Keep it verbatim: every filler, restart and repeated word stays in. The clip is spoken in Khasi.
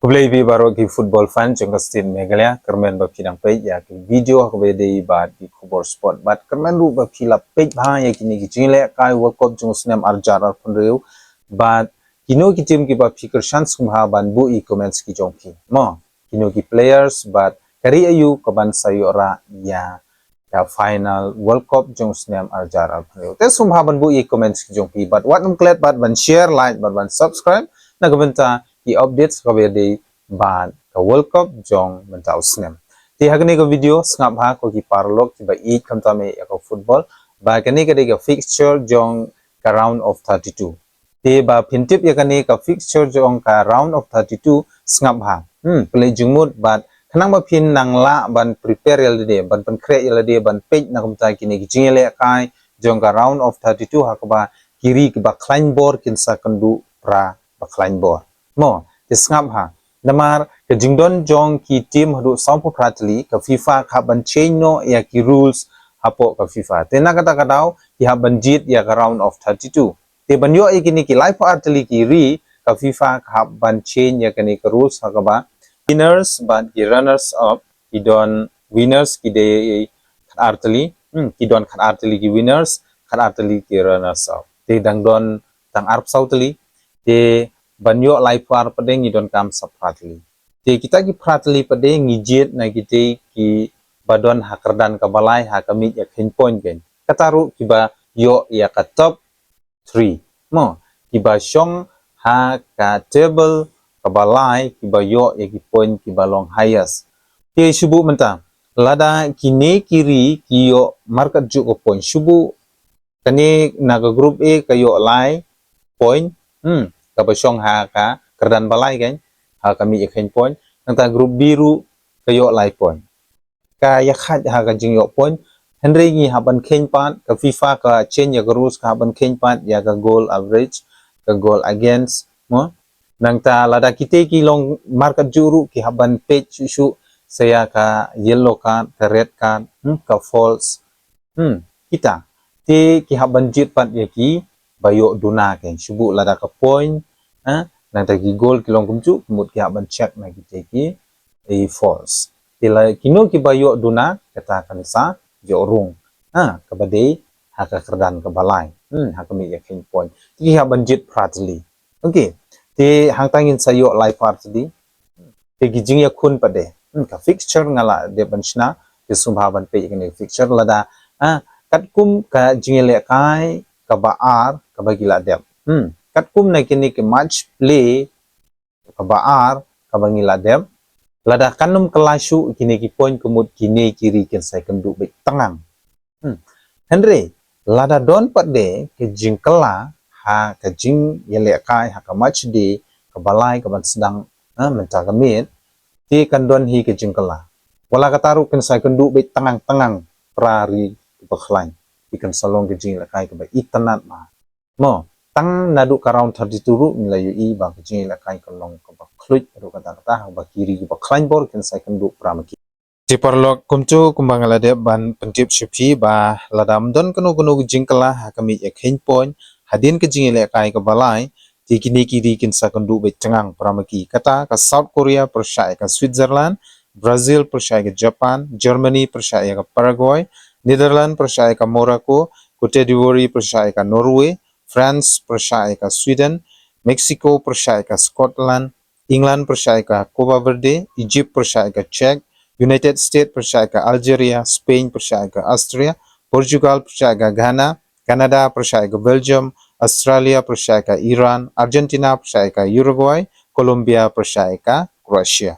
Khublei phi baroh ki football fan jong ka state Meghalaya, kyrmen ba phi dang peit ïa ki video ha kaba ïadei bad ki khubor sport, bad kyrmen ruh ba phi la peit bha ïa kine ki jingïalehkai World Cup jong u snem arhajar arphew hynriew, bad kino ki team kiba phi kyrshan sngewbha ban buh ïa ki comments ki jong phi. Mo, kino ki players bad ka ri aïu kaban sa ïoh rah ïa ka final World Cup jong u snem arhajar arphew hynriew. Te sngewbha ban buh ïa ki comments ki jong phi, bad wat nym klet bad ban share, like bad ban subscribe na ka bynta ki updates kaba ïadei bad ka World Cup jong mynta u snem. Te ha kane ka video sngap bha ko ki paralok kiba ïeit khamtam ïa ka football, ba kane ka dei ka fixture jong ka round of thirty-two. Te ba phin tip ïa kane ka fixture jong ka round of thirty-two, sngap bha. Hmm, pynleit jingmut bad khnang ba phin nang lah ban prepare ïa lade, ban pynkhreh ïa lade, ban peit na ka bynta kine ki jingïalehkai jong ka round of thirty-two ha kaba ki ri kiba khlaiñ bor kin sa kynduh pra ba khlaiñ bor. Mo, te sngap bha. Namar ka jingdon jong ki team haduh sawphew phra tylli, ka FIFA ka hap ban change noh ïa ki rules hapoh ka FIFA. Te na kata ka daw ki hap ban jied ïa ka round of thirty-two. Te ban ïoh ïa kine ki laiphew ar tylli ki ri, ka FIFA ka hap ban change ïa kane ka rules ha kaba winners bad ki runners up, ki don winners ki dei khat ar tylli, hmm, ki don khat ar tylli ki winners, khat ar tylli ki runners up. Te dang don tang arphew saw tylli, te ban ïoh laiphew ar pat de ngi donkam sa phra tylli. Te kita ki phra tylli pat de ngi jied na kitei kiba don ha kyrdan kaba lai ha ka miej ïa kheiñ point kein. Kata ruh kiba ïoh ïa ka top three. Mo, kiba shong ha ka table kaba lai kiba ïoh ïa ki point kiba long highest. Te shu buh mynta, lada kine ki ri ki ïoh markatjuh ka point, shu buh kane na ka group A ka ïoh lai point, hmm, kaba shong ha ka kyrdan ba lai kein, ha ka miej ïa kheiñ point, nangta group B ruh ka ïoh lai point. Ka ïakhaid ha ka jingïoh point, hynrei ngi hap ban kheiñ pat, ka FIFA ka change ïa ka rules, ka hap ban kheiñ pat ïa ka goal average, ka goal against, mo. Nangta lada kitei ki long markatjuh ruh ki hap ban peit shuh shuh sa ïa ka yellow card, ka red card, hmm, ka false. Hmm, kita. Te ki hap ban jied pat ïa kiba ïoh duna kein, shu buh lada ka point, eh, nangta ki goal ki long kumjuh, ka mut ki hap ban check na kitei ki, eh, false. Te la kino kiba ïoh duna, kata kan sa ïoh rung, ha kaba dei ha ka kyrdan kaba lai, hmm, ha ka miej ïa kheiñ point. Te ki hap ban jied phra tylli. Okay. Te hangta ngin sa ïoh laiphew ar tylli. Te ki jingïakhun pat de, hmm, ka fixture nga la dep ban shna, te sngewbha ban peit ïa kane ka fixture lada, ah, katkum ka jingïalehkai kaba ar kaba ki la dep. Hmm, katkum na kine ki match play kaba ar kaba ngi la dep, lada kan ym kylla shuh kine ki point, ka mut kine ki ri kin sa ïakynduh beit tyngang. Hmm. Hynrei lada don pat de ka jingkylla ha ka jingïalehkai ha ka match day kaba lai kaban sdang, eh, mynta ka miet, te kan don hi ka jingkylla. Wat la kata ruh kin sa ïakynduh beit tyngang tyngang pra ri kiba khlaiñ. Te kan sa long ka jingïalehkai kaba itynnad bha. Mo, tang naduh ka round thirty-two ruh ngi la ïohi ba ka jingïalehkai ka long kaba khluit haduh katta katta, haba ki ri kiba khlaiñ bor kin sa ïakynduh pra ma ki. Te paralok, kumjuh kumba nga la dep ban pyntip sha phi ba lada ym don kano kano ka jingkylla ha ka miej ïa kheiñ point hadien ka jingïalehkai kaba lai, te kine ki ri kin sa ïakynduh beit tyngang pra ma ki. Kata ka South Korea pyrshah ïa ka Switzerland, Brazil pyrshah ïa ka Japan, Germany pyrshah ïa ka Paraguay, Netherlands pyrshah ïa ka Morocco, Cote d'Ivoire pyrshah ïa ka Norway, France pyrshah ïa ka Sweden, Mexico pyrshah ïa ka Scotland, England pyrshah ïa ka Cape Verde, Egypt pyrshah ïa ka Czech, United States pyrshah ïa ka Algeria, Spain pyrshah ïa ka Austria, Portugal pyrshah ïa ka Ghana, Canada pyrshah ïa ka Belgium, Australia pyrshah ïa ka Iran, Argentina pyrshah ïa ka Uruguay, Colombia pyrshah ïa ka Croatia.